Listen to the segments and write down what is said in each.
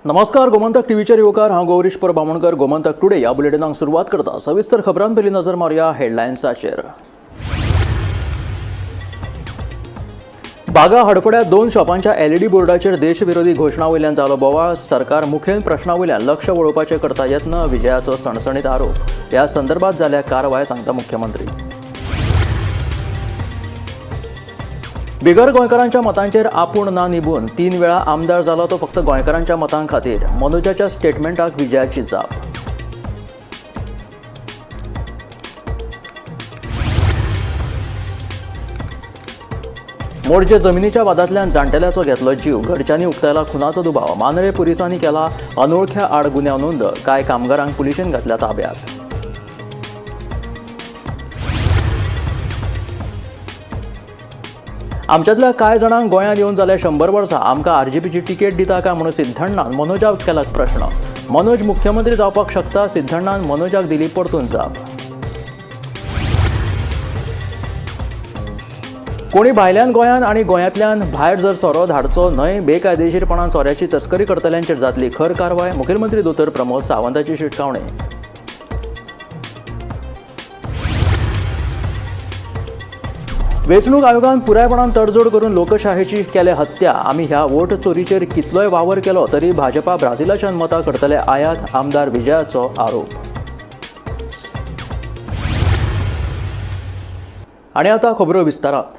नमस्कार, गोमंतक टीव्हीचेर येवकार. हांव गौरीश परब बामणकर. गोमंतक टुडे ह्या बुलेटिनाक सुरवात करता. सविस्तर खबरां पयलीं नजर मारुया हेडलायन्साचेर. बागा हडफड्या दोन शॉपांच्या एलईडी बोर्डाचेर देशविरोधी घोशणा वयल्यान जालो बोवाळ. सरकार मुखेल प्रश्ना वयल्यान लक्ष वळोवपाचे करता यत्न, विजयाचो सणसणीत आरोप. ह्या संदर्भात जाल्या कारवाय, सांगता मुख्यमंत्री. बिगर गोंयकारांच्या मतांचेर आपूण ना निबून 3 वेळा आमदार जालो तो फक्त गोंयकारांच्या मतां खातीर, मनोजाच्या स्टेटमेंटाक विजयाची जाप. मोडजे जमिनीच्या वादांतल्यान जाण्टेल्याचो घेतलो जीव, घरच्यांनी उक्तायला खुनाचो दुबाव. मांद्रे पुलिसांनी केला अनोळख्या आड गुन्यांव नोंद, कांय कामगारांक पुलिशेन घातल्या ताब्यात. आमच्यांतल्या कांय जाणांक गोंयांत येवन जाल्या 100 वर्सां, आमकां आरजीपीची तिकेट दिता काय म्हणून सिद्धण्णान मनोजाक केला प्रश्न. मनोज मुख्यमंत्री जावपाक शकता, सिद्धण्णान मनोजाक दिली परतून जाप. कोणी भायल्यान गोंयांत आनी गोंयांतल्यान भायर जर सोरो धाडचो न्हय, बेकायदेशीरपणान सोऱ्याची तस्करी करतल्यांचेर जातली खर कारवाय, मुखेलमंत्री दोतोर प्रमोद सावंताची शिटकावणी. वेंचणूक आयोगान पुरायपणान तडजोड करून लोकशाहेची केल्या हत्या. आमी ह्या वोट चोरीचेर कितलोय वावर केलो तरी भाजपा ब्राझिलाच्यान मतां करतले आयात, आमदार विजयाचो आरोप. आनी आतां खबरो विस्तारात.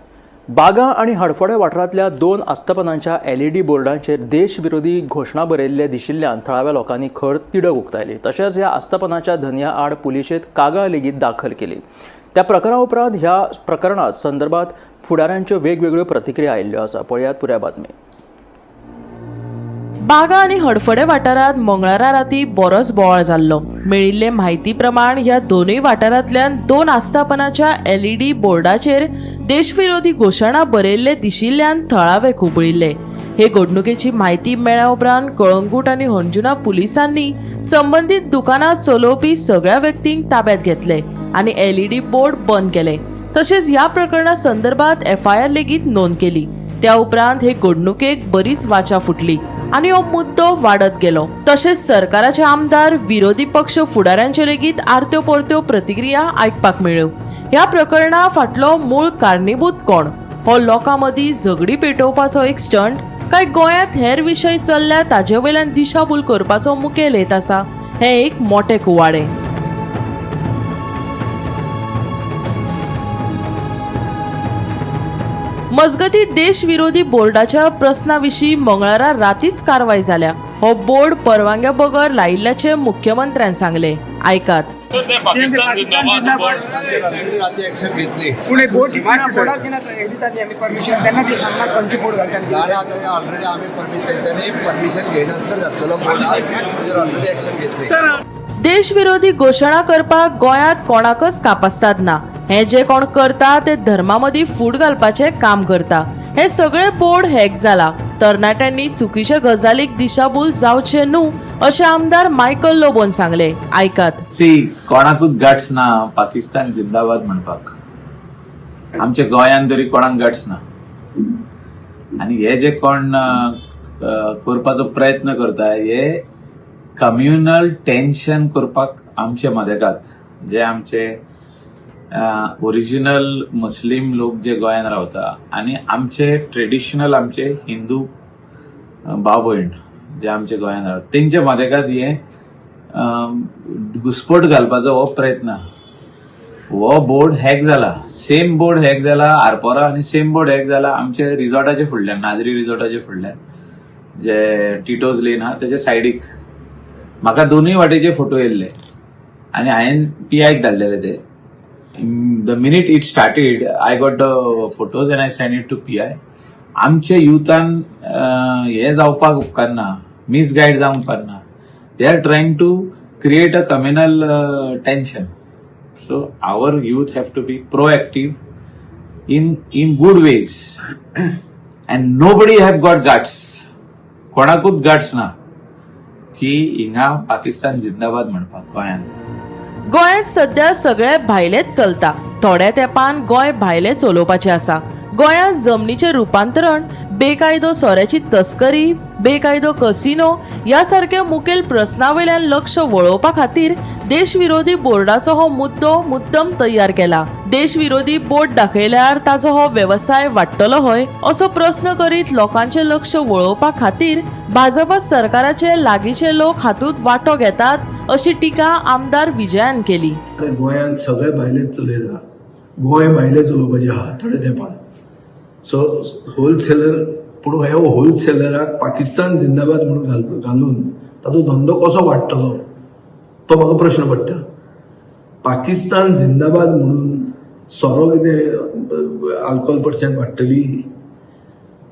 बागा आनी हडफडें वाठारांतल्या 2 आस्थापनांच्या एलईडी बोर्डांचेर देशविरोधी घोशणा बरयल्ले दिशिल्ल्यान थळाव्या लोकांनी खर तिडक उक्तायली. तशेंच ह्या आस्थापनाच्या धनया आड पुलिशेंत कागाळ लेगीत दाखल केली. त्या प्रकरणा उपरांत ह्या प्रकरणात संदर्भात फुडाऱ्यांच्यो वेगवेगळ्यो प्रतिक्रिया आयिल्ल्यो आसा. पळयात पुराय बातमी. बागा आनी हडफडें वाठारांत मंगळारा राती बरोच बोवाळ जाल्लो. मेळिल्ले म्हायती प्रमाण ह्या दोनूय वाठारांतल्यान 2 आस्थापनाच्या एलईडी बोर्डाचेर देशविरोधी घोशणा बरयल्ले दिशिल्ल्यान थळावे खुबळिल्ले. हे घडणुकेची म्हायती मेळ्ळ्या उपरांत कळंगूट आनी हणजुणा पुलिसांनी संबंदीत दुकानां चलोवपी सगळ्या व्यक्तींक ताब्यात घेतले आनी एलईडी बोर्ड बंद केले. तशेंच ह्या प्रकरणा संदर्भात एफआयआर लेगीत नोंद केली. त्या उपरांत हे घडणुकेक बरीच वाचा फुटली आनी हो मुद्दो वाडत गेलो. तशेंच सरकाराचे आमदार, विरोधी पक्ष फुडाऱ्यांच्यो लेगीत आरत्यो परत्यो प्रतिक्रिया आयकपाक मेळ्ळ्यो. ह्या प्रकरणा फाटलो मूळ कारणीभूत कोण, हो लोकां मदीं झगडी पेटोवपाचो एक स्टंट काय गोंयांत हेर विशय चल्ल्या ताजे वयल्यान दिशाभूल करपाचो मुखेल हेत आसा, हें एक मोटें कुवाडें. मजगती देशविरोधी बोर्डाच्या प्रस्ना विशीं मंगळारा रातीच कारवाय जाल्या. हो बोर्ड परवानग्या बगर लायिल्ल्याचें मुख्यमंत्र्यान सांगलें. आयकात. देशविरोधी घोशणा करपाक गोंयांत कोणाकच कापास्ताद ना. हे जे कोण करता ते धर्मा मदीं फूट घालपाचें काम करता. हे सगळे बोर्ड हॅक जाला. तरणाट्यांनी चुकीच्या गजालीक दिशाभूल जावचे न्हू अशें आमदार मायकल लोबोन सांगले. आयकात. सी, कोणाकूच गट्स ना पाकिस्तान जिंदाबाद म्हणपाक. आमच्या गोंयांत तरी कोणाक गट्स ना. आनी हे जे कोण करपाचो प्रयत्न करता हे कम्युनल टेन्शन करपाक आमचे मदेकात जे आमचे ओरिजिनल मुस्लीम लोक जे गोंयांत रावता आनी आमचे ट्रेडिशनल आमचे हिंदू भाव भयण जे आमचे गोंयांत रावता तेंच्या मदेकात हे घुस्पट घालपाचो हो प्रयत्न. हो बोर्ड हॅक जाला, सेम बोर्ड हॅक जाला आरपोरा आनी सेम बोर्ड हॅक जाला आमचे रिजॉर्टाचे फुडल्यान, नाजरी रिजॉर्टाचे फुडल्यान जे टिटोज लेन आहा तेच्या सायडीक. म्हाका दोनूय वाटेचे फोटो येयल्ले आनी हांवें पीआयक धाडलेले ते. The minute it started, I got the photos and I sent it to PI. आमच्या युथान हे जावपाक उपकारना, मिसगायड जावंक उपकारना. They are trying to create a communal tension. So our youth have to be proactive in good ways. And nobody have got guts. कोणाकूच guts ना की हिंगा पाकिस्तान जिंदाबाद म्हणपाक गोंयांत. गोंयांत सध्या सगळे भायलेच चलता. थोड्या तेंपान गोंय भायले चलोवपाचें आसा. गोंयांत जमनीचें रुपांतरण, बेकायदो सोऱ्याची तस्करी, बेकायदो कसिनो ह्या सारक्या मुखेल प्रस्ना वयल्यान लक्ष वळोवपा खातीर देशविरोधी बोर्डाचो हो मुद्दो मुद्दम तयार केला. देशविरोधी बोर्ड दाखयल्यार ताचो हो वेवसाय वाडटलो हय असो प्रस्न करीत लोकांचें लक्ष वळोवपा खातीर भाजप सरकाराचे लागींचे लोक हातूंत वांटो घेतात अशी टिका आमदार विजयान केली. गोंयांत सगळे भायलेच चलयता, गोंय भायले चलोवपाचें आहा थोडे तेंपान. सो होलसेलर, पूण ह्या होलसेलराक पाकिस्तान जिंदाबाद म्हणून घालून ताचो धंदो कसो वाडटलो तो म्हाका प्रश्न पडटा. पाकिस्तान जिंदाबाद म्हणून सोरो कितें आल्कोहोल पर्सेंट वाडटली?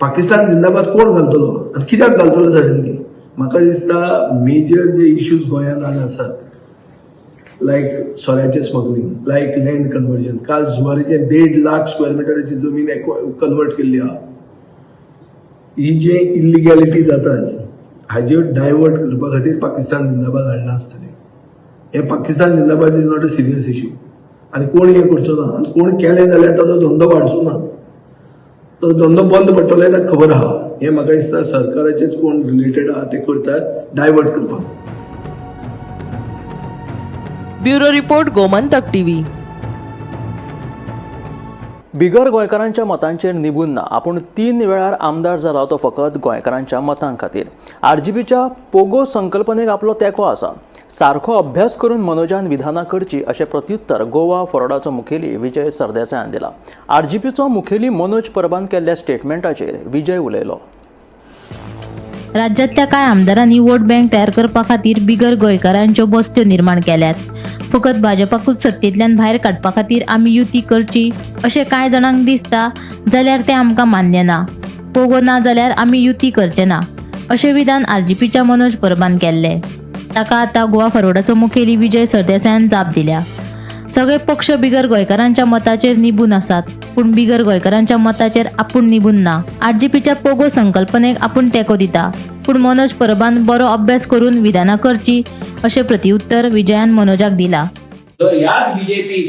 पाकिस्तान जिंदाबाद कोण घालतलो आनी कित्याक घालतलो सडनली? म्हाका दिसता मेजर जे इश्यूज गोंयांत आज आसात, लायक सोऱ्याचें स्मगलिंग, लायक लँड कन्वर्जन, काल जुवारीचें 1.5 लाख स्क्वेअर मिटराची जमीन कन्वर्ट केल्ली आहा. ही जे इल्लिगॅलिटी जाता हाजेर डायवर्ट करपा खातीर पाकिस्तान जिंदाबाद हाडलां आसतलें. हें पाकिस्तान जिंदाबाद is not a serious issue आनी कोण हें करचो ना आनी कोण केलें जाल्यार ताचो धंदो वाडचो ना, तो धंदो बंद पडटलो हें ताका खबर आहा. हें म्हाका दिसता सरकाराचेच कोण रिलेटेड आहा ते करतात डायवर्ट करपाक. Bureau report, Gomantak TV. बिगर गोंयकारांच्या मतांचेर निबून ना, आपूण 3 वेळार आमदार जाला तो फकत गोंयकारांच्या मतां खातीर. आरजीपीच्या पोगो संकल्पनेक आपलो तेंको आसा. सारको अभ्यास करून मनोजान विधानां करची अशें प्रत्युत्तर गोवा फॉरवर्डाचो मुखेली विजय सरदेसायान दिला. आरजीपीचो मुखेली मनोज परबान केल्ल्या स्टेटमेंटाचेर विजय उलयलो. राज्यांतल्या कांय आमदारांनी वोट बँक तयार करपा खातीर बिगर गोंयकारांच्यो बस्त्यो निर्माण केल्यात. फकत भाजपाकूच सत्तेंतल्यान भायर काडपा खातीर आमी युती करची अशें कांय जाणांक दिसता जाल्यार तें आमकां मान्य ना. पोगो ना जाल्यार आमी युती करचे ना अशें विधान आरजीपीच्या मनोज परबान केल्लें. ताका आतां गोवा फॉरवर्डाचो मुखेली विजय सरदेसायान जाप दिल्या. सगळे पक्ष बिगर गोंयकारांच्या मताचेर निबून आसात, पूण बिगर गोंयकारांच्या मताचेर आपूण निबून ना. आरजीपीच्या पोगो संकल्पनेक आपूण तेंको दिता, पूण मनोज परबान बरो अभ्यास करून विधानां करची अशें प्रतिउत्तर विजयान मनोजाक दिला. जर ह्याच बीजेपी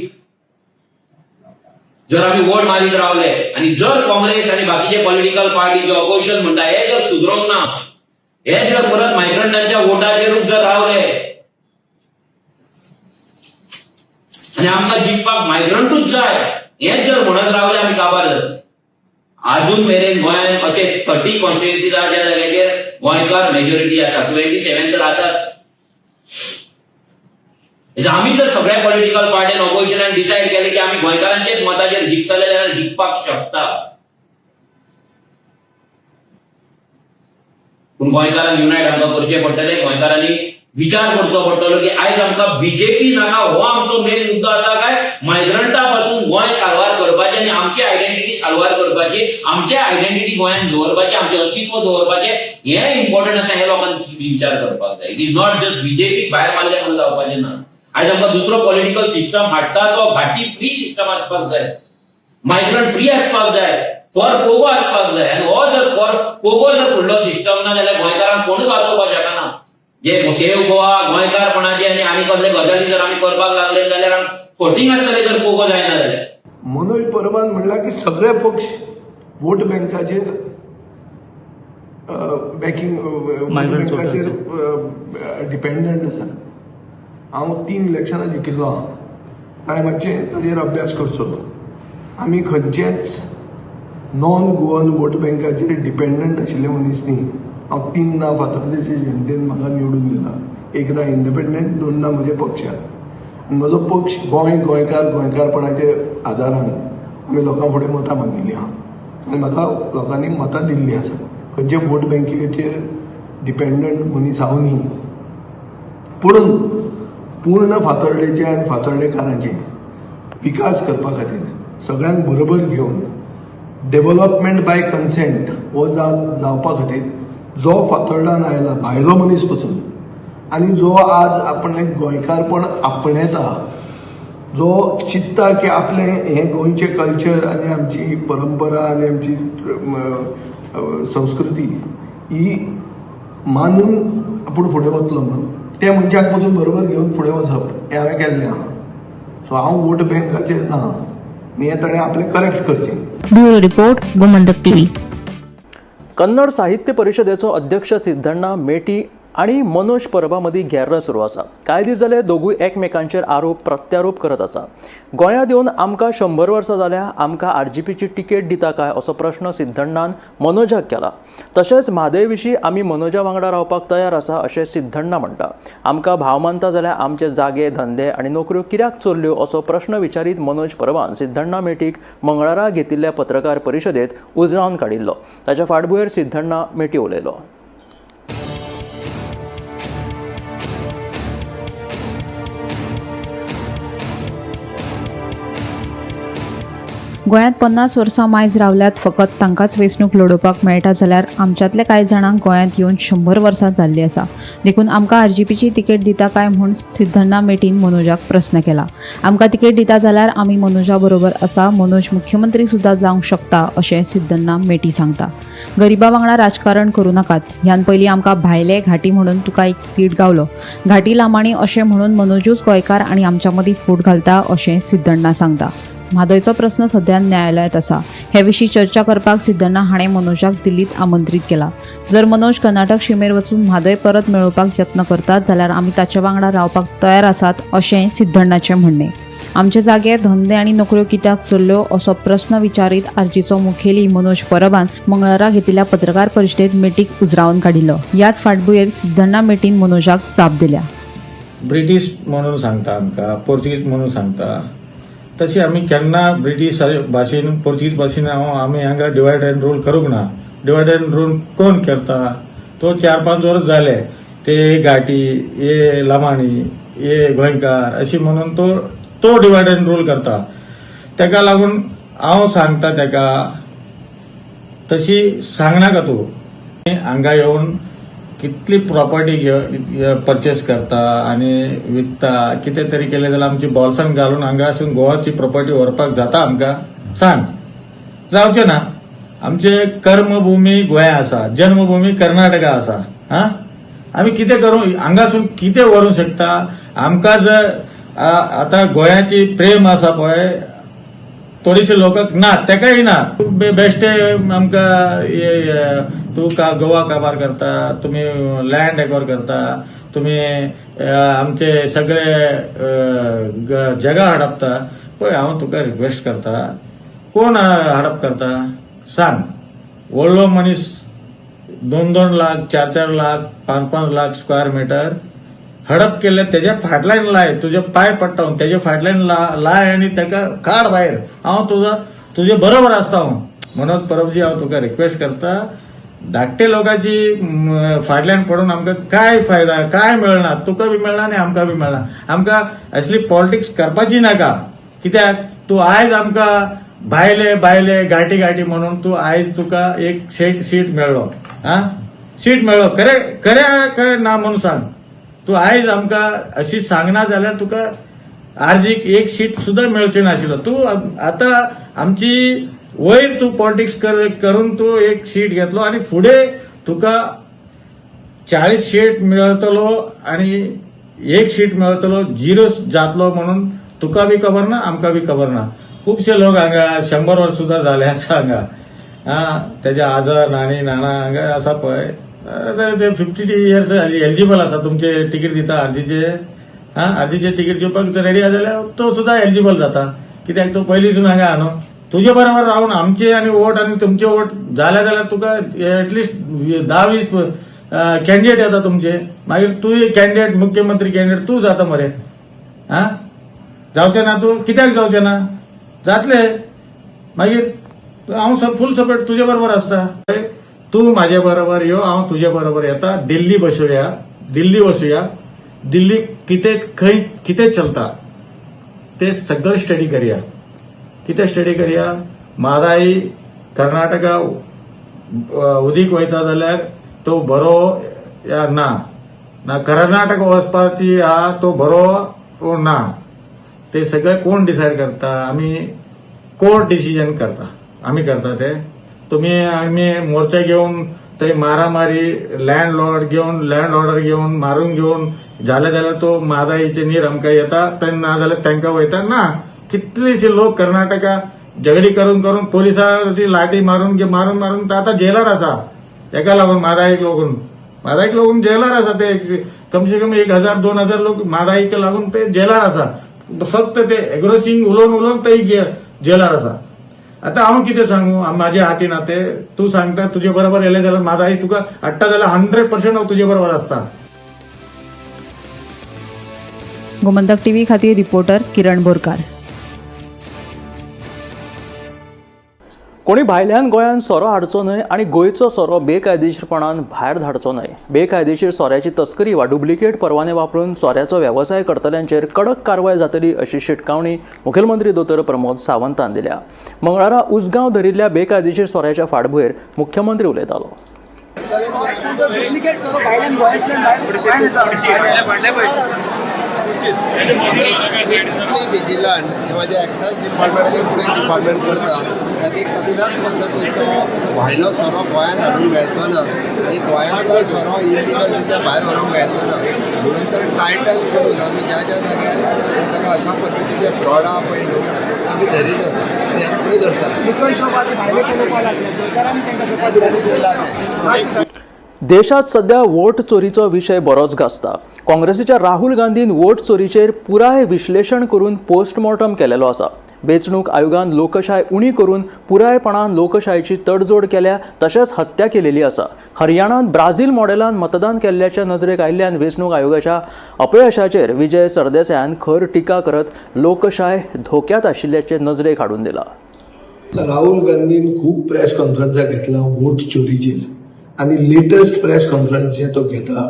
जर आमी वोट मारीत रावले आनी जर काँग्रेस आनी बाकीचे पॉलिटिकल पार्टी जे ऑपोजिशन म्हणटा हे जर सुदरोंक ना, हे जर परत मायग्रंटांच्या वोटाचेरूच जर रावले आनी आमकां जिखपाक मायग्रंटूच जाय हेच जर म्हणत रावले आमी काबार जातले. आजून मेरेन गोंयांत अशे 30 कॉन्स्टिट्युएन्सीज आहा ज्या जाग्याचेर गोंयकार मेजॉरिटी आसा, 27 तर आसात. आमी जर सगळ्या पॉलिटिकल पार्टीन ऑपोजिशनान डिसायड केलें की आमी गोंयकारांचेच मताचेर जिखतले जाल्यार जिखपाक शकता. पूण गोंयकारांक युनायट आमकां करचें पडटलें. गोंयकारांनी विचार करचो पडटलो की आयज आमकां बीजेपी नाका हो आमचो मेन मुद्दो आसा काय मायग्रंटा पासून गोंय साल्वार करपाचें आनी आमची आयडेंटिटी साल्वार करपाची, आमची आयडेंटिटी गोंयांत दवरपाची, आमचें अस्तित्व दवरपाचें हें इम्पॉर्टंट आसा हें लोकांनी विचार करपाक जाय. It is not just बीजेपीक भायर मारलें म्हणून जावपाचें ना. आयज आमकां दुसरो पॉलिटिकल सिस्टम हाडटा तो घाटी फ्री सिस्टम आसपाक जाय, मायग्रंट फ्री आसपाक जाय, फॉर पोगो आसपाक जाय. आनी हो जर फॉर पोगो जर फुडलो सिस्टम ना जाल्यार गोंयकारांक कोणूच वाचोवपाक शकना. जे सेव गोवा गोंयकारपणाचे आनी आनी कसले गजाली जर आमी करपाक लागले जाल्यार आमी फटींग आसतले जर पोगो जायना जाल्यार. मनोज परबान म्हणलां की सगळे पक्ष वोट बँकाचेर बँकींग बँकाचेर डिपेंडंट आसा. हांव 3 इलेक्शनां जिखिल्लो आहा, ताणें मातशें ताजेर अभ्यास करचो. आमी खंयचेच नॉन गोवन वोट बँकाचेर डिपेंडंट आशिल्ले मनीस न्ही. हांव 3 फातर्पेचे जनतेन म्हाका निवडून दिला, 1 इंडिपेंडंट, 2 म्हज्या पक्षान. आनी म्हजो पक्ष गोंय गोंयकार गोंयकारपणाचे आदारान आमी लोकां फुडें मतां मागिल्लीं आहा आनी म्हाका लोकांनी मतां दिल्लीं आसा. खंयचे वोट बँकेचेर डिपेंडंट मनीस हांव न्ही. पुणून पूर्ण फातर्डेचे आनी फातर्डेकारांचे विकास करपा खातीर सगळ्यांक बरोबर घेवन डेव्हलपमेंट बाय कन्सेंट हो जावपा खातीर जो फातर्डान आयला भायलो मनीस पसून आनी जो आज आपणें गोंयकारपण आपणयता, जो चिंत्ता की आपलें हें गोंयचें कल्चर आनी आमची परंपरा आनी आमची संस्कृती ही मानून आपूण फुडें वतलो म्हणून त्या मनशाक पसून बरोबर घेवन फुडें वचप हें हांवें केल्लें आहा. सो हांव वोट बँकाचेर ना आनी हें ताणें आपलें करेक्ट करचें. Bureau report, Gomantak TV. Kannada साहित्य परिशदेचो अध्यक्ष सिद्धण्णा मेटी आनी मनोज परबा मदीं गेर्र सुरू आसा. कांय दीस जाले दोगूय एकमेकांचेर आरोप प्रत्यारोप करत आसा. गोंयांत येवन आमकां 100 वर्सां जाल्या, आमकां आरजीपीची तिकेट दिता काय असो प्रश्न सिद्धण्णान मनोजाक केला. तशेंच म्हादय विशीं आमी मनोजा वांगडा रावपाक तयार आसा अशें सिद्धण्णा म्हणटा. आमकां भाव मानता जाल्यार आमचे जागे, धंदे आनी नोकऱ्यो कित्याक चोरल्यो असो प्रश्न विचारीत मनोज परबान सिद्धण्णा मेटीक मंगळारा घेतिल्ल्या पत्रकार परिशदेंत उजरावन काडिल्लो. ताच्या फाटभुंयेर सिद्धण्णा मेटी उलयलो. गोंयांत 50 वर्सां मायज रावल्यात, फकत तांकांच वेंचणूक लडोवपाक मेळटा जाल्यार आमच्यांतल्या कांय जाणांक गोंयांत येवन 100 वर्सां जाल्लीं आसा, देखून आमकां आरजीपीची तिकेट दिता काय म्हूण सिद्धण्णा मेटीन मनोजाक प्रस्न केला. आमकां तिकेट दिता जाल्यार आमी मनोजा बरोबर आसा, मनोज मुख्यमंत्री सुद्दां जावंक शकता अशें सिद्धण्णा मेटी सांगता. गरिबा वांगडा राजकारण करूं नाकात, ह्यान पयलीं आमकां भायले घाटी म्हणून तुका एक सीट गावलो, घाटी लामाणी अशें म्हणून मनोजूच गोंयकार आनी आमच्या मदीं फूट घालता अशें सिद्धण्णा सांगता. म्हादयचो प्रस्न सध्या न्यायालयांत आसा. हे विशीं चर्चा करपाक सिद्धण्णा हाणें मनोजाक दिल्लीत आमंत्रीत केला. जर मनोज कर्नाटक शिमेर वचून म्हादय परत मेळोवपाक यत्न करतात जाल्यार आमी ताचे वांगडा रावपाक तयार आसात अशें सिद्धण्णाचें म्हणणें. आमचे जागे, धंदे आनी नोकऱ्यो कित्याक चल्ल्यो असो प्रस्न विचारीत आरजीचो मुखेली मनोज परबान मंगळारा घेतिल्ल्या पत्रकार परिशदेंत मेटीक उजरावन काडिल्लो. ह्याच फाटभुंयेर सिद्धण्णा मेटीन मनोजाक जाप दिल्या. ब्रिटीश म्हणून सांगता आमकां, पोर्तुगीज म्हणून सांगता, तशी आमी केन्ना ब्रिटीश भाशेन पोर्तुगीज भाशेन आमी हांगा डिवायड अँड रूल करूंक ना. डिवायड अँड रूल कोण करता? तो 4-5 वर्स जाले ते घाटी, हे लमाणी, हे गोंयकार अशी म्हणून तो तो डिवायड अँड रूल करता. तेका लागून हांव सांगता तेका तशी सांगनाका तूं. हांगा येवन कितली प्रॉपर्टी परचेस करता आनी विकता, कितें तरी केलें जाल्यार आमची बॉल्सान घालून हांगासून गोवाची प्रॉपर्टी व्हरपाक जाता आमकां? सांग, जावचें ना. आमचे कर्मभूमी गोंया आसा, जन्मभूमी कर्नाटका आसा. हा, आमी कितें करूं? हांगासून कितें व्हरूंक शकता आमकां? जर आतां गोंयाची प्रेम आसा पळय, थोडेशे लोकांक ना, तेकाय ना. बेश्टे आमकां तूं का गोवा काबार करता, तुमी लँड एकवर करता, तुमी आमचे सगळे जगा हडपता. पळय, हांव तुका रिक्वेस्ट करता, कोण हडप करता सांग? व्हडलो मनीस 2-2 लाख, 4-4 लाख, 5-5 लाख स्क्वेअर मिटर हडप केल्ले, तेज्या फाटल्यान लाय, तुजे पांय पडटा तेजे फाटल्यान लाय आनी तेका काड भायर. हांव तुजे बरोबर आसता. हांव मनोज परबजी, हांव तुका रिक्वेस्ट करता, धाकटे लोकांची फाटल्यान पडून आमकां काय फायदा? काय मेळना, तुका बी मेळना आनी आमकां बी मेळना. आमकां असली पॉलिटिक्स करपाची नाका. कित्याक तूं आयज आमकां भायले भायले घाटी घाटी म्हणून तूं आयज तुका एक सीट मेळ्ळो. हा, सीट मेळ्ळो, खरें खरें खरें ना म्हणून सांग. तूं आयज आमकां अशी सांगना जाल्यार तुका आरजीक एक सीट सुद्दां मेळची नाशिल्लो. तूं आतां आमची वयर तूं पॉलिटिक्स करून तूं एक सीट घेतलो आनी फुडें तुका 40 सीट मेळटलो आनी एक सीट मेळटलो, झिरो जातलो म्हणून तुका बी खबर ना, आमकां बी खबर ना. खुबशे लोक हांगा 100 वर्स सुद्दां जाले आसा हांगा. हा, तेजे आजो नानी नाना हांगा आसा पळय, ते 52 इयर्स एलिजिबल आसा. तुमचे तिकीट दिता आरजीचे, हा, आरजीचे तिकीट घेवपाक जर रेडी आसा जाल्यार तो सुद्दां एलिजिबल जाता. कित्याक तो पयलींसून हांगा न्हू. तुजे बरोबर रावन आमचे आनी वोट आनी तुमचे वोट जाले जाल्यार तुका एटलिस्ट 10-20 कॅन्डिडेट येता तुमचे. मागीर तूं कॅन्डिडेट, मुख्यमंत्री कॅन्डिडेट तूं जाता मरे. हा, जावचें ना? तूं कित्याक जावचें ना? जातले. मागीर हांव फूल सपोर्ट तुजे बरोबर आसता. तूं म्हाजे बरोबर यो, हांव तुजे बरोबर येता. दिल्ली बसोया, दिल्ली वचुया. दिल्ली कितें खंय कितें चलता ते सगळें स्टडी करया. कितें स्टडी करया? म्हादाई कर्नाटका उदीक वयता जाल्यार तो बरो या ना, ना कर्नाटका वचपाची आहा तो बरो वो ना, ते सगळे कोण डिसायड करता? आमी कोर्ट डिसिजन करता, आमी करता ते. तुमी आमी मोर्चा घेवन थंय मारामारी, लँड लॉर्ड घेवन, लँड ऑर्डर घेवन, मारून घेवन जाले जाल्यार तो म्हादाईचे नीर आमकां येता, थंय ना जाल्यार तांकां वयता ना. कितलेशे लोक कर्नाटका झगडी करून करून पोलिसांची लाठी मारून मारून मारून आतां जेलार आसा. हेका लागून म्हादाईक लागून, म्हादाईक लागून जेलार आसा ते. कमसे कम 1000 2000 लोक म्हादाईक लागून ते जेलार आसा. फक्त ते एग्रोसिंग उलोवन उलोवन ते जेलार आसा. आता हांव कितें सांगू, माझ्या हाती ना ते. तूं सांगता तुजे बरोबर येयलें जाल्यार म्हादाई तुका हाडटा जाल्यार 100% हांव तुजे बरोबर आसता. गोमंतक टीव्ही खातीर रिपोर्टर किरण बोरकार. कोणी भायल्यान गोंयांत सोरो हाडचो न्हय आनी गोंयचो सोरो बेकायदेशीरपणान भायर धाडचो न्हय. बेकायदेशीर सोऱ्याची तस्करी वा डुप्लिकेट परवाने वापरून सोऱ्याचो वेवसाय करतल्यांचेर कडक कारवाय जातली अशी शिटकावणी मुखेलमंत्री दोतोर प्रमोद सावंतान दिल्या. मंगळारा उसगांव धरिल्ल्या बेकायदेशीर सोऱ्याच्या फाटभुंयेर मुख्यमंत्री उलयतालो. विजिलंट किंवा जे एक्सायज डिपार्टमेंट आनी पुलीस डिपार्टमेंट करता ताती कसल्याच पद्दतीचो भायलो सोरो गोंयांत हाडूंक मेळचो ना आनी गोंयांतलो सोरो इलिगल रित्या भायर व्हरूंक मेळचो ना म्हणून तर टायटन करून आमी ज्या ज्या जाग्यार हे सगळं अशा पद्दतीचे फ्रॉड आहा पळय न्हू, आमी धरीत आसा आनी ह्यान फुडें धरतले. तांणी दिला तें. देशात सध्या वोट चोरीचो विशय बरोच गाजता. काँग्रेसीच्या राहुल गांधीन वोट चोरीचेर पुराय विश्लेशण करून पोस्टमॉर्टम केलेलो आसा. वेंचणूक आयोगान लोकशाय उणी करून पुरायपणान लोकशायेची तडजोड केल्या तशेंच हत्या केलेली आसा. हरियाणांत ब्राझील मॉडेलान मतदान केल्ल्याच्या नजरेक आयिल्ल्यान वेंचणूक आयोगाच्या अपयशाचेर विजय सरदेसायान खर टिका करत लोकशाय धोक्यात आशिल्ल्याचे नजरेक हाडून दिला. राहुल गांधीन खूब प्रेस कॉन्फरन्सां घेतला वोट चोरीचेर आनी लेटस्ट प्रेस कॉन्फरन्स जे तो घेता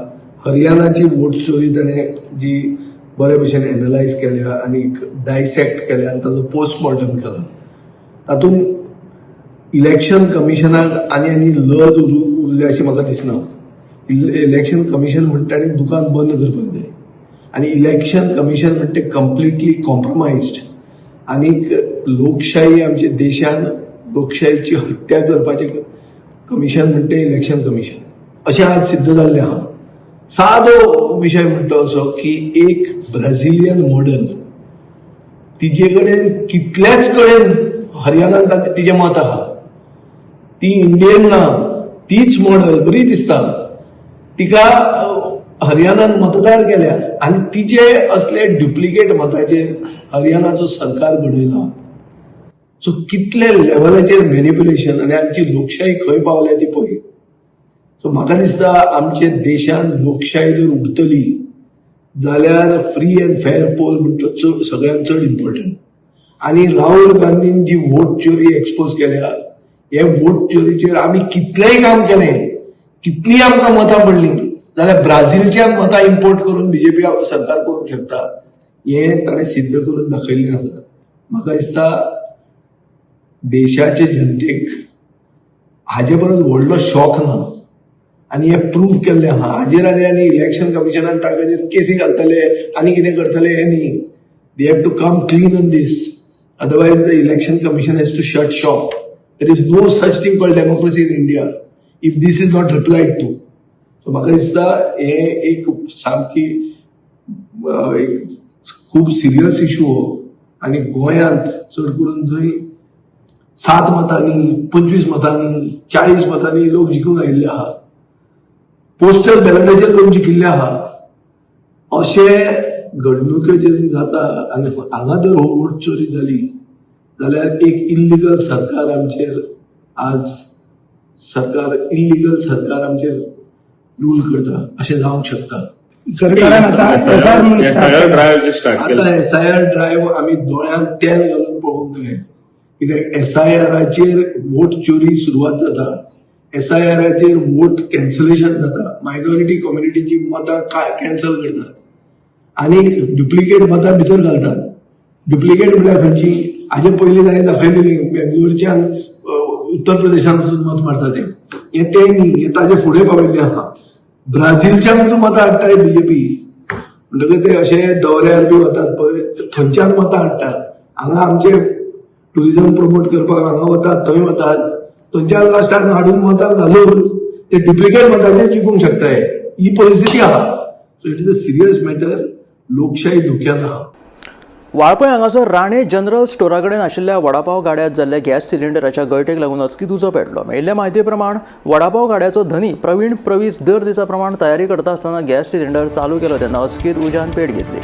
हरियाणाची वोट चोरी ताणें जी बरे भशेन एनलायज केल्या आनी डायसेक्ट केल्या आनी ताजो पोस्टमॉर्टम केला. तातूंत इलेक्शन कमिशनाक आनी आनी लज उरल्या अशें म्हाका दिसना. इलेक्शन कमिशन म्हणटा ताणें दुकान बंद करपाक जाय आनी इलेक्शन कमिशन म्हणटा तें कंप्लिटली कॉम्प्रोमायज्ड आनीक लोकशाही आमच्या देशान लोकशाहीची हत्या करपाचें कमिशन म्हणटा इलेक्शन कमिशन अशें आज सिद्ध जाल्लें आहा. सादो विशय म्हणटा असो की एक ब्राझिलियन मॉडल तिजे कडेन कितल्याच कडेन हरियाणांत तिजें मत आहा, ती इंडियन ना, तीच मॉडल बरी दिसता, तिका हरियाणान मतदार केल्या आनी तिजे असले डुप्लिकेट मताचेर हरियाणाचो सरकार घडयला. सो कितले लेवलाचेर मॅनिप्युलेशन आनी आमची लोकशाही खंय पावल्या ती पळय. सो म्हाका दिसता आमच्या देशान लोकशाही जर उरतली जाल्यार फ्री अँड फेर पोल म्हणटा चड सगळ्यांत चड इम्पॉर्टंट. आनी राहुल गांधीन जी वोट चोरी एक्सपोज केल्या हे वोट चोरीचेर आमी कितलेंय काम केलें, कितलीं आमकां मतां पडलीं जाल्यार ब्राझीलच्यान मतां इम्पोर्ट करून बीजेपी सरकार करूंक शकता हें ताणें सिद्ध करून दाखयल्लें आसा. म्हाका दिसता देशाचे जनतेक हाजे परस व्हडलो शॉक ना आनी हें प्रूव केल्लें आहा. हाजेर आनी आनी इलेक्शन कमिशनान ताजेर केसी घालतले आनी कितें करतले हें न्ही. They have to come clean on this, otherwise the election commission has to shut shop. There is no such thing called democracy in India if this is not replied to. So म्हाका दिसता हें एक सामकी एक खूब serious issue हो आनी गोंयांत चड करून जंय 7 मतांनी 25 मतांनी 40 मतांनी लोक जिखून आयिल्ले आहा, पोस्टल बॅलटाचेर लोक जिखिल्ले आहा, अशे घडणुक्यो जे जाता आनी हांगा जर हो वोट चोरी जाली जाल्यार एक इल्लिगल सरकार आमचेर आज सरकार इल्लिगल सरकार आमचेर रूल करता अशें जावंक शकता. सरकारान आता एसआयआर ड्रायव्ह जे स्टार्ट केला, आता एसआयआर ड्रायव्ह आमी दोळ्यांत तेल घालून पळोवंक जाय, कित्याक एसआयआराचेर वोट चोरी सुरवात जाता, एसआयआराचेर वोट कॅन्सलेशन जाता, मायनॉरिटी कम्युनिटीची मतां कॅन्सल करतात आनी डुप्लिकेट मतां भितर घालतात. डुप्लिकेट म्हळ्यार खंयची, हाजे पयलीं ताणें दाखयलेली बेंगलोरच्यान उत्तर प्रदेशान वचून मत मारता ते, हें तें न्ही, हें ताजे फुडें पाविल्लें आहा. ब्राझीलच्यान वचून मतां हाडटा बीजेपी, म्हणटकच ते अशे दौऱ्यार बी वतात पळय थंयच्यान मतां हाडटात. हांगा आमचे टुरिजम प्रमोट करपाक हांगा वतात थंय वतात, थंयच्यान लास्टाक हाडून मतां घालून ते डुप्लिकेट मतांचेर जिखूंक शकता. ही परिस्थिती आहा. So it is a serious matter. लोकशाही धोक्यान आहा. वाळपय हांगासर राणे जनरल स्टोरा कडेन आशिल्ल्या वडापाव गाड्यांत जाल्ल्या गॅस सिलिंडराच्या गळटेक लागून अचकीत उजो पेटलो. मेळिल्ल्या म्हायती प्रमाण वडापाव गाड्याचो धनी प्रवीण प्रवीस दर दिसा प्रमाण तयारी करता आसतना गॅस सिलिंडर चालू केलो तेन्ना अचकीत उज्यान पेट घेतली.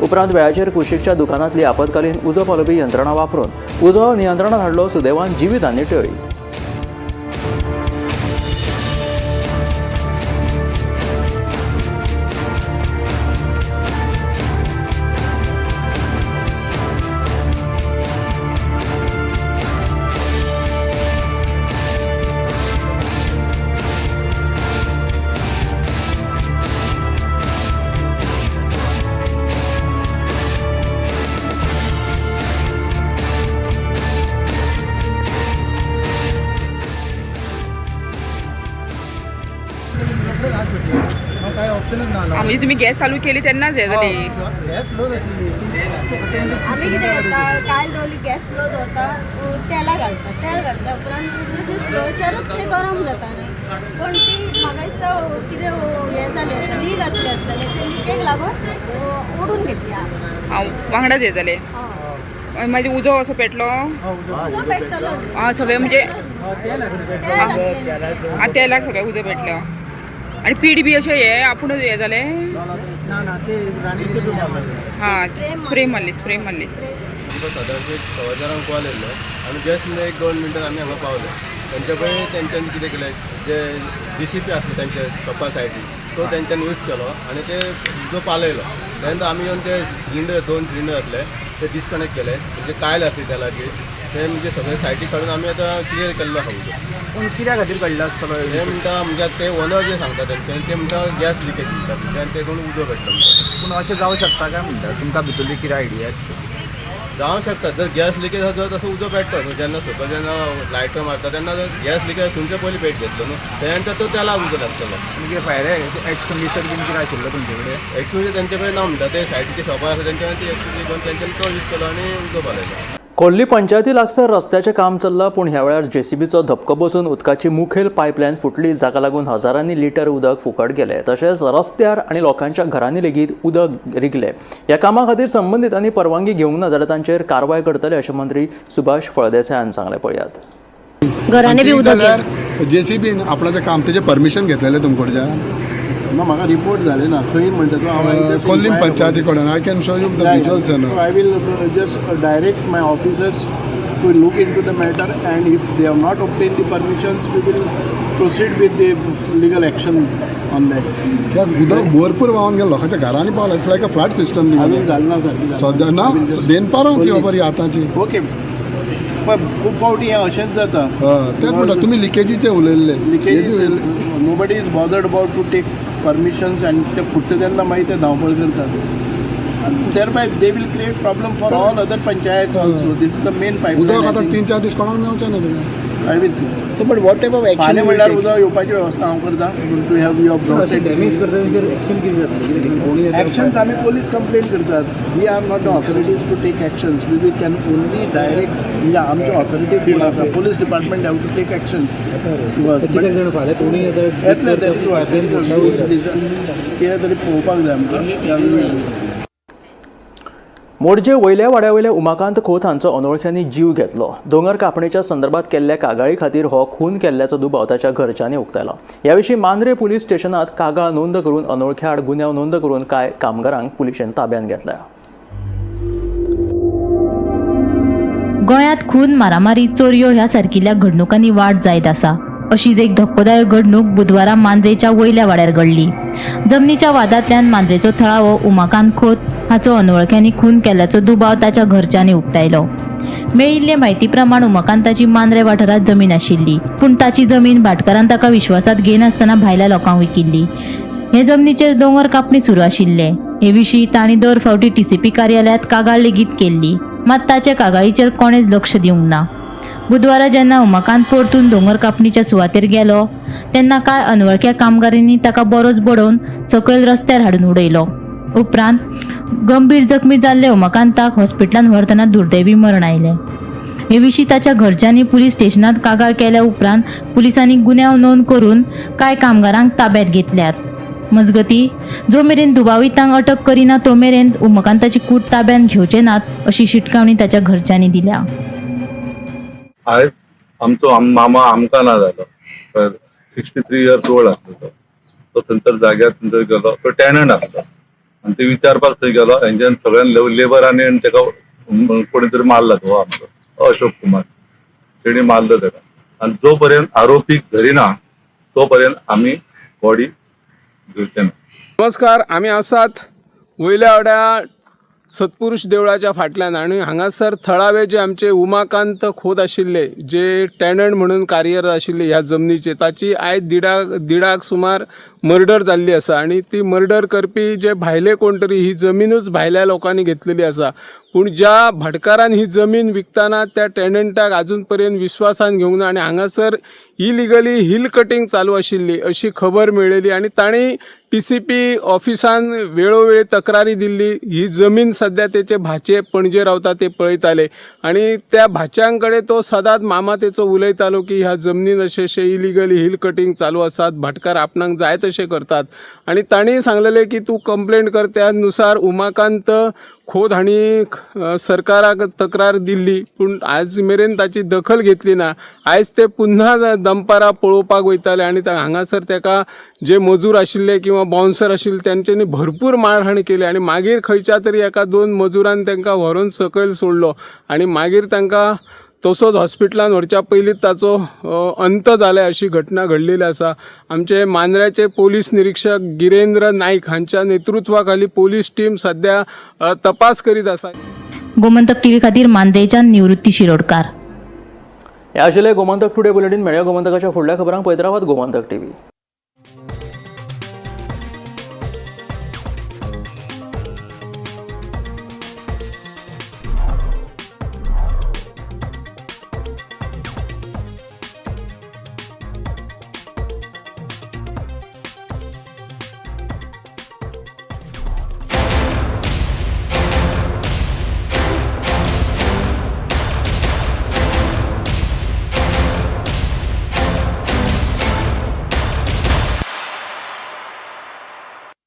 उपरांत वेळाचेर कुशीकच्या दुकानांतली आपत्कालीन उजो पालोवपी यंत्रणा वापरून उजो नियंत्रणात हाडलो. सुदैवान जिवितांनी टळ्ळी. म्हणजे तुम्ही गॅस चालू केली तेन्नाच हें जाली. गॅस लो जातली. आमी कितें करता, काल दवरली गॅस स्लो दवरता, तेला घालता, तेल घातल्या उपरांत तशें स्लोचेरूच तें गरम जाता न्हय. पूण ती म्हाका दिसता कितें हें जालें आसतलें, लीक आसलें आसतलें, ते लिकेक लागून ओडून घेतली. हांव वांगडाच हें जालें. मागीर उजो असो पेटलो. उजो पेटलो आं सगळें म्हणजे तेलाक सगळें उजो पेटलो. आनी पीठ बी अशें हें आपूण हें जालें ना ना ते हां स्प्रे मारली स्प्रे मारली. आमकां सादारण एक 1.25 जाणांक कॉल येयल्लो आनी जस्ट म्हणजे 1-2 मिनटान आमी हांगा पावले. तेंच्या पळय तेंच्यांनी कितें केलें, जे DCP आसले तेंच्या शॉपा सायडीन तो तेंच्यांनी यूज केलो आनी ते उजो पालयलो. तेन्ना आमी येवन ते सिलिंडर 2 सिलिंडर आसले ते डिस्कनेक्ट केले. म्हणजे कायल आसली त्या लागीं ते म्हणजे सगळे सायडीक काडून आमी आतां क्लियर केल्लो आहा उजो. पूण कित्या खातीर काडलो आसतलो हे म्हणटा, म्हणजे ते ओनर जे सांगता तेंच्यानी ते म्हणटा गॅस लिकेज म्हणटा आनी ते कोण उजो पेटलो म्हणटा. पूण अशें जावं शकता काय म्हणटा, तुमकां भितरली कितें आयडिया आसता? जावं शकता, जर गॅस लिकेज आसा जाल्यार तसो उजो पेट्टा न्हू. जेन्ना सकयल जेन्ना लायटर मारता तेन्ना जर गॅस लिकेज तुमचे पयलीं पेट घेतलो न्हू, तेन्ना नंतर तो त्याला उजो लागतलो. म्हणजे फायर एक्सटिंग्विशर बीन कितें आशिल्लो तुमचे कडेन? एक्सटिंग्विशर तेंचे कडेन ना म्हणटा, ते सायडीचे शॉपार आसा तेंचे कडेन ते एक्सटिंग्विशर घेवन तेंच्यांनी तो यूज केलो आनी उजो पालयलो. खोर्ली पंचायती लागसर रस्त्याचें काम चल्लां, पूण ह्या वेळार जेसीबीचो धपको बसून उदकाची मुखेल पायपलायन फुटली, जाका लागून हजारांनी लिटर उदक फुकट गेलें. तशेंच रस्त्यार आनी लोकांच्या घरांनी लेगीत उदक रिगलें. ह्या कामा खातीर संबंदितांनी परवानगी घेवंक ना जाल्यार तांचेर कारवाय करतले अशें मंत्री सुभाष फळदेसाय हांणी सांगलें. पळयात घरांनी बी उदक जेसीबीन आपणाचें काम तेजें परमिशन घेतलेलें तुमकडच्यान ना, म्हाका रिपोर्ट जाले ना खंय म्हणटा तो हांव खोर्लीम पंचायती कडेन. I can show you the visuals. I will just direct my officers to look into the matter and if they have not obtain the permissions we will proceed with the legal action on that. उदक भरपूर व्हांवन गेलें, लोकांच्या घरांनी पावलां. It's like a flood system. अजून जालें ना सर सद्या ना, देनपारां ती खबर ही आतांची. ओके, पण खूब फावटी हें अशेंच जाता. तेंच म्हणटा तुमी लिकेजीचें उलयल्लें. Leakage nobody is bothered about to take permissions आनी ते फुट्टा तेन्ना मागीर ते धांवपळ करतात. Thereby they will create problem for all other panchayats also. This is the main pipeline. उदक आतां 3-4 दीस कोणाक मेळचें ना तुमकां. I will see. So but what type of action फाल्यां म्हणल्यार उदक येवपाची वेवस्था हांव करता. टू have your damage करता तेंचेर एक्शन कितें जातलें? एक्शन्स आमी पोलीस कंप्लेन करतात. We are not the authorities to take actions. We can only direct. म्हणजे आमचे ऑथॉरिटी कोण आसा, police department have to take action. कितले जाण फाल्यां कोणूय येतले कितें तरी पळोवपाक जाय आमकां. मोडजे वयल्या वाड्या वयल्या उमाकांत खोत हांचो अनोळख्यांनी जीव घेतलो. दोंगर कापणीच्या संदर्भात केल्ल्या कागाळी खातीर हो खून केल्ल्याचो दुबाव ताच्या घरच्यांनी उक्तायला. ह्या विशीं मांद्रे पुलीस स्टेशनात कागाळ नोंद करून अनोळख्या आड गुन्यांव नोंद करून कांय कामगारांक पुलिशेन ताब्यांत घेतल्या. गोंयांत खून, मारामारी, चोरयो ह्या सारकिल्ल्या घडणुकांनी वाड जायत आसा. अशीच एक धक्कोदायक घडणूक बुधवारा मांद्रेच्या वयल्या वाड्यार घडली. जमनीच्या वादांतल्यान मांद्रेचो थळावो उमाकांत खोत हाचो अनवळख्यांनी खून केल्ल्याचो दुबाव ताच्या घरच्यांनी उक्तायलो. मेळिल्ले म्हायती प्रमाण उमाकांताची मांद्रे वाठारांत जमीन आशिल्ली, पूण ताची जमीन भाटकारान ताका विश्वासात घेनासतना भायल्या लोकांक विकिल्ली. हे जमनीचेर दोंगर कापणी सुरू आशिल्ले. हे विशीं तांणी दर फावटी TCP कार्यालयांत कागाळ लेगीत केल्ली, मात ताचे कागाळीचेर कोणेच लक्ष दिवंक ना. बुधवारा जेन्ना उमाकांत परतून दोंगर कापणीच्या सुवातेर गेलो तेन्ना कांय अनवळख्या कामगारांनी ताका बरोच बडोवन सकयल रस्त्यार हाडून उडयलो. उपरांत गंभीर जखमी जाल्ले उमाकांताक हॉस्पिटलांत व्हरतना दुर्दैवी मरण आयलें. हे विशीं ताच्या घरच्यांनी पुलीस स्टेशनांत कागाळ केल्या उपरांत पुलिसांनी गुन्यांव नोंद करून कांय कामगारांक ताब्यांत घेतल्यात. मजगतीं, जो मेरेन दुबावितांक अटक करिना तो मेरेन उमाकांताची कूड ताब्यांत घेवचे नात अशी शिटकावणी ताच्या घरच्यांनी दिल्या. आयज आमचो मामा आमकां ना जालो. 63 इयर्स ओल्ड आसलो तो. तो थंयसर जाग्यार थंयसर गेलो, तो टेनंट आसलो आनी ते विचारपाक थंय गेलो. हेंच्यान सगळ्यान लेबरांनी आनी तेका कोणी तरी मारला. तो आमचो अशोक कुमार, तेणी मारलो तेका. आनी जो पर्यंत आरोपीक धरिना तो पर्यंत आमी बॉडी घेवचे ना. नमस्कार, आमी आसात वयल्या वाड्या सत्पुरुष देवळाच्या फाटल्यान आनी हांगासर थळावे जे आमचे उमाकांत खोत आशिल्ले, जे टेनंट म्हणून कार्यरत आशिल्ले ह्या जमनीचे, ताची आयज 1:30क सुमार मर्डर जाल्ली आसा. आनी ती मर्डर करपी जे भायले कोण तरी, ही जमिनूच भायल्या लोकांनी घेतलेली आसा. पूण ज्या भाटकारान ही जमीन विकतना त्या टेनंटाक अजून पर्यंत विस्वासान घेवंक ना. आनी हांगासर इलिगली हिल कटिंग चालू आशिल्ली अशी खबर मेळ्ळेली आनी तांणी टीसीपी ऑफिसान वेळोवेळी तक्रारी दिल्ली. ही जमीन सध्या तेचे भाचे पणजे रावता, ते पळयताले आनी त्या भाच्यां कडेन तो सदांच मामा तेचो उलयतालो की ह्या जमनीन अशें अशें इलिगली हिल कटिंग चालू आसात, भाटकार आपणाक जाय तशें करतात. आनी तांणी सांगलेलें की तूं कंप्लेंट कर. त्या नुसार उमाकांत खोत हांणी सरकाराक तक्रार दिल्ली, पूण आज मेरेन ताची दखल घेतली ना. आयज ते पुन्हा दनपारां पळोवपाक वयताले आनी हांगासर तेका जे मजूर आशिल्ले किंवा बाउन्सर आशिल्ले तेंच्यांनी भरपूर मारहाण केली. आनी मागीर खंयच्या तरी एका दोन मजुरान तांकां व्हरून सकयल सोडलो आनी मागीर तांकां तसोच हॉस्पिटलान व्हरच्या पयलींच ताचो अंत जाला अशी घटना घडलेली आसा. आमचे मांद्र्याचे पोलीस निरीक्षक गिरेंद्र नाईक हांच्या नेतृत्वाखाली पोलीस टीम सध्या तपास करीत आसा. गोमंतक टीव्ही खातीर मांद्रेच्यान निवृत्ती शिरोडकार. हे आशिल्लें गोमंतक टुडे बुलेटीन. मेळया गोमंतकाच्या फुडल्या खबरांक. पळयत रावात गोमंतक टीव्ही.